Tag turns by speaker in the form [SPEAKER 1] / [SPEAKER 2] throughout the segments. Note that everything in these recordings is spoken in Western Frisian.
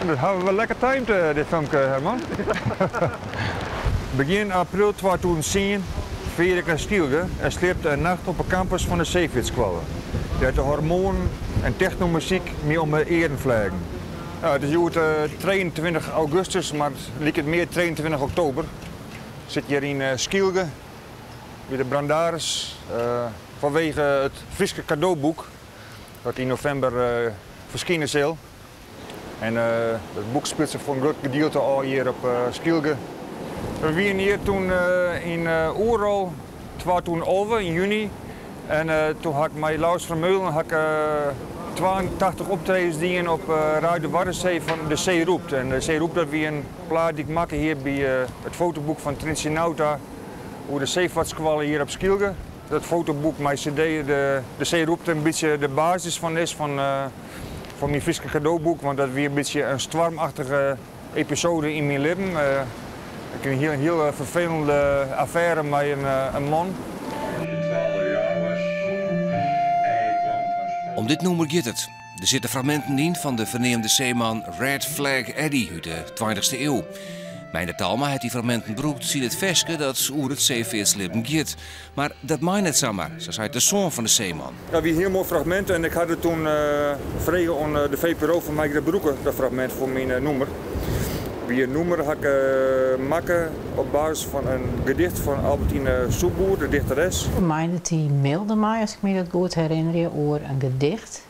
[SPEAKER 1] Dat hawwe we lekker timed, dit filmke, Herman. Begjin april 2010 fear ik nei Skylge en sliepte in nacht op 'e kampus fan de seefeartskoalle, dêr't de hormoanen en technomuzyk my om 'e earen fleagen. It is hjoed 23 augustus, mar it liket mear 23 oktober. Ik sit hjir yn Skylge by de Brandaris fanwege it Fryske kadoboek dat yn novimber ferskine sil. En it boek spilet sich foar in grut gedielte ôf hjir op Skylge. We wienen hjir toen yn Oerol 2011 yn juny en toen ha ik mei Laurens Vermeulen ha ik 82 optredens dien op Radio Waddenzee fan De Zee Roept. En De Zee Roept dat wie in plaat dy't ik makke hie by it fotoboek fan Tryntsje Nauta oer de seefartskoalle hjir op Skylge. Dat fotoboek mei CD De Zee Roept in bytsje de basis fan is fan Fan myn Fryske kadoboek, want dat wie in bytsje in stoarmachtige episode yn myn libben. Ik hie in hiel ferfelende affêre mei in man.
[SPEAKER 2] Om dit nûmer giet it. Der sitte fragminten yn fan de ferneamde seeman Red Flag Eddy út de tweintichste iuw. Meindert Talma hat dy fragminten brûkt yn it ferske dat oer it seefeartslibben giet. Mar dat mei net samar, sa seit de soan fan de seeman.
[SPEAKER 1] Dat wie in hiel moai fragmint en ik ha it toen frege oan de VPRO fan mei ik dat brûke, dat fragmint foar myn nûmer. By in nûmer ha ik makke op basis fan in gedicht fan Albertine Soepboer, de dichteres.
[SPEAKER 3] Meindert dy mailde my, as ik my dat goed herinnerje, oer in gedicht.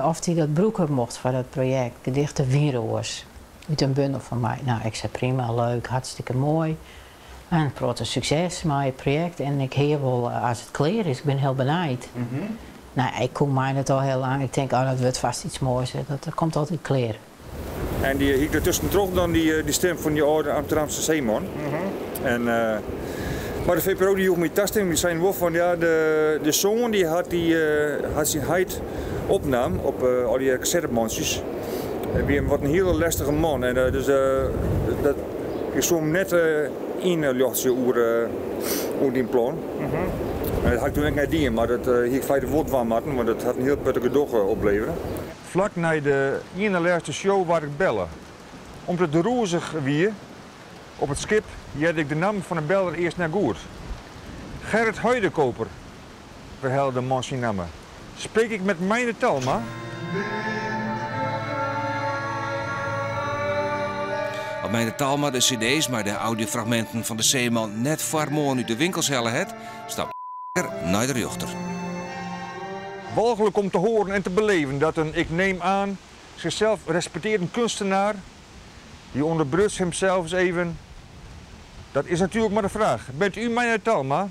[SPEAKER 3] Oft hy dat brûke mocht foar dat projekt, gedicht De Wynroas, út in bundel fan my. No, ik sei prima, leuk, hartstikke moai. En in protte sukses mei it projekt en ik hear wol as it klear is, ik bin hiel benijd. No, ik koe Meindert al hiel lang, ik tink, oh dat wurdt fast iets moais, dat komt altyd klear.
[SPEAKER 1] En dy hie ik der tuskentroch dan dy stim fan dy âlde Amsterdamse seeman. En, mar de VPRO dy joech my tastimming, dy seinen wol fan ja, de soan dy hat dy hat syn heit opnaam op al dy kassettebantsjes. It wie wat in hiele lestige man en dus dat, ik soe him net ynljochtsje oer oer dyn plan. En dat ha ik toen ek net dien, mar dat hie ik feitlik wol dwaan moatten, want dat hat in hiel protte gedoch oplevere. Flak nei de ien-na-lêste show waard ik belle. Om't it rûzich wie op it skip hearde ik de namme fan de beller earst net goed. Gerrit Huidekoper, werhelle de man syn namme. Spreek ik met Meindert Talma?
[SPEAKER 2] As Meindert Talma de cd's mei de audiofragminten fan de seeman net foar moarn út de winkels helle hat, stapt er nei de rjochter.
[SPEAKER 1] Walchlik om te horen en te beleven dat een, ik neem aan, zichzelf respecterend kunstenaar, die onderbruts hemzelf eens even, dat is natuurlijk maar de vraag. Bent u Meindert Talma,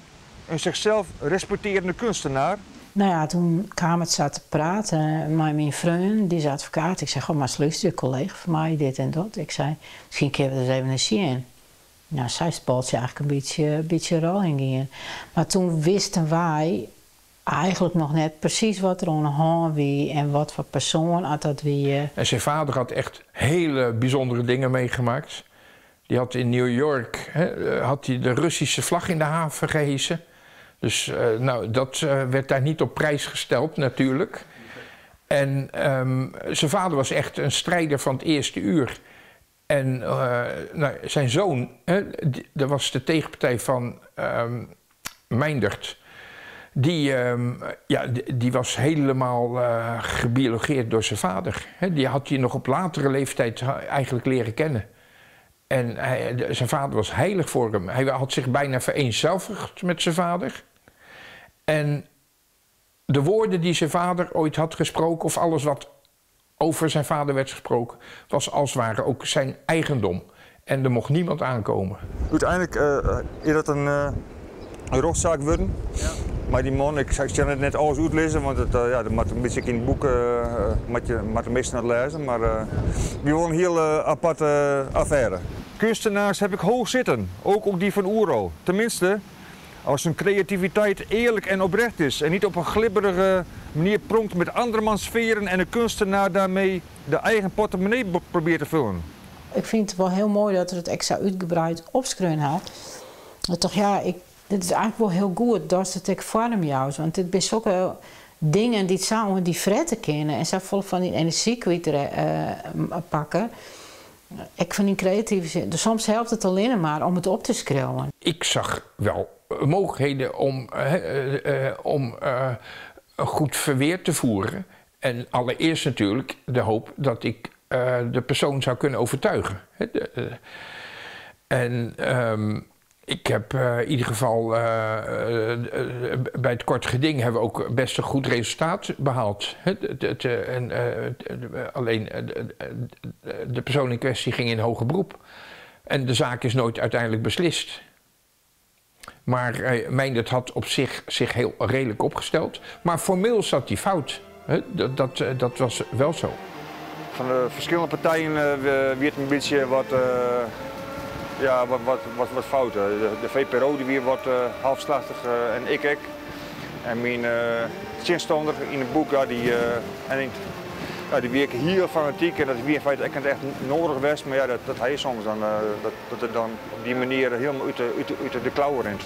[SPEAKER 1] een zichzelf respecterende kunstenaar?
[SPEAKER 3] No ja, toen kaam it sa te praten mei myn freon, dy is advokaat. Ik sei, goh, moatst lústerje, in kollega fan my, dit en dat. Ik sei, miskien kinne we ris even nei sjen. Nou, sa is it baltsje eigentlik in bytsje, bytsje rôljen gien. Mar toen wisten wy eigentlik noch net presys wat der oan de hân wie en wat foar persoan at dat wie.
[SPEAKER 4] En zijn vader had echt hele bijzondere dingen meegemaakt. Die had in New York hè, had hij de Russische vlag in de haven gehesen. Dus nou, dat werd daar niet op prijs gesteld natuurlijk. En zijn vader was echt een strijder van het eerste uur. En nou, zijn zoon, hè, dat was de tegenpartij van Meindert. Die, ja, die was helemaal gebiologeerd door zijn vader. Hè, die had hij nog op latere leeftijd eigenlijk leren kennen. En zijn vader was heilig voor hem. Hij had zich bijna vereenzelvigd met zijn vader. En de woorden die zijn vader ooit had gesproken, of alles wat over zijn vader werd gesproken, was als het ware ook zijn eigendom. En er mocht niemand aankomen.
[SPEAKER 1] Uteinlik is dat in rjochtsaak wurden. Mei dy man, ik sil net net alles útlizze, want it, ja, dat moat in bytsje yn it boek, moat je, moatte minsken dat lêze, mar it wie wol in hiel aparte affêre. Kunstenaars heb ik hoog zitten, ook ook die van Oerol. Tenminste, als hun creativiteit eerlijk en oprecht is en niet op een glibberige manier pronkt met andermans sferen en de kunstenaar daarmee de eigen portemonnee probeert te vullen.
[SPEAKER 3] Ik fyn it wol hiel moai dat er it ek sa útgebreid opskreaun hat. Dat toch ja, ik, dit is eigentlik wol hiel goed datst it ek foarm joust, want dit binne sokke Dingen dy't sa oan dy frette kinne en safolle fan dyn enerzjy kwyt pakke. Ek fan dyn kreative sin. Dus soms helpt it allinne mar om it op te skriuwen.
[SPEAKER 4] Ik zag wel mogelijkheden om een goed verweer te voeren. En allereerst natuurlijk de hoop dat ik de persoon zou kunnen overtuigen. En ik heb in ieder geval bij het kort geding hebben we ook best een goed resultaat behaald. En alleen de persoon in kwestie ging in hoger beroep. En de zaak is nooit uiteindelijk beslist. Maar Meindert had op zich zich heel redelijk opgesteld. Maar formeel zat hij fout. Dat was wel zo.
[SPEAKER 1] Van de verschillende partijen werd een beetje wat, ja, wat, wat, wat, wat fout. De VPRO die weer wat halfslachtig en ik ook. En mijn tsjinstanner yn it boek, ja, die, en ja, die wie hiel fanatyk en dat wie yn feite ek net echt nedich west, mar ja, dat ha je soms dan, dat it dan op dy manier hielendal út de klauwen rint.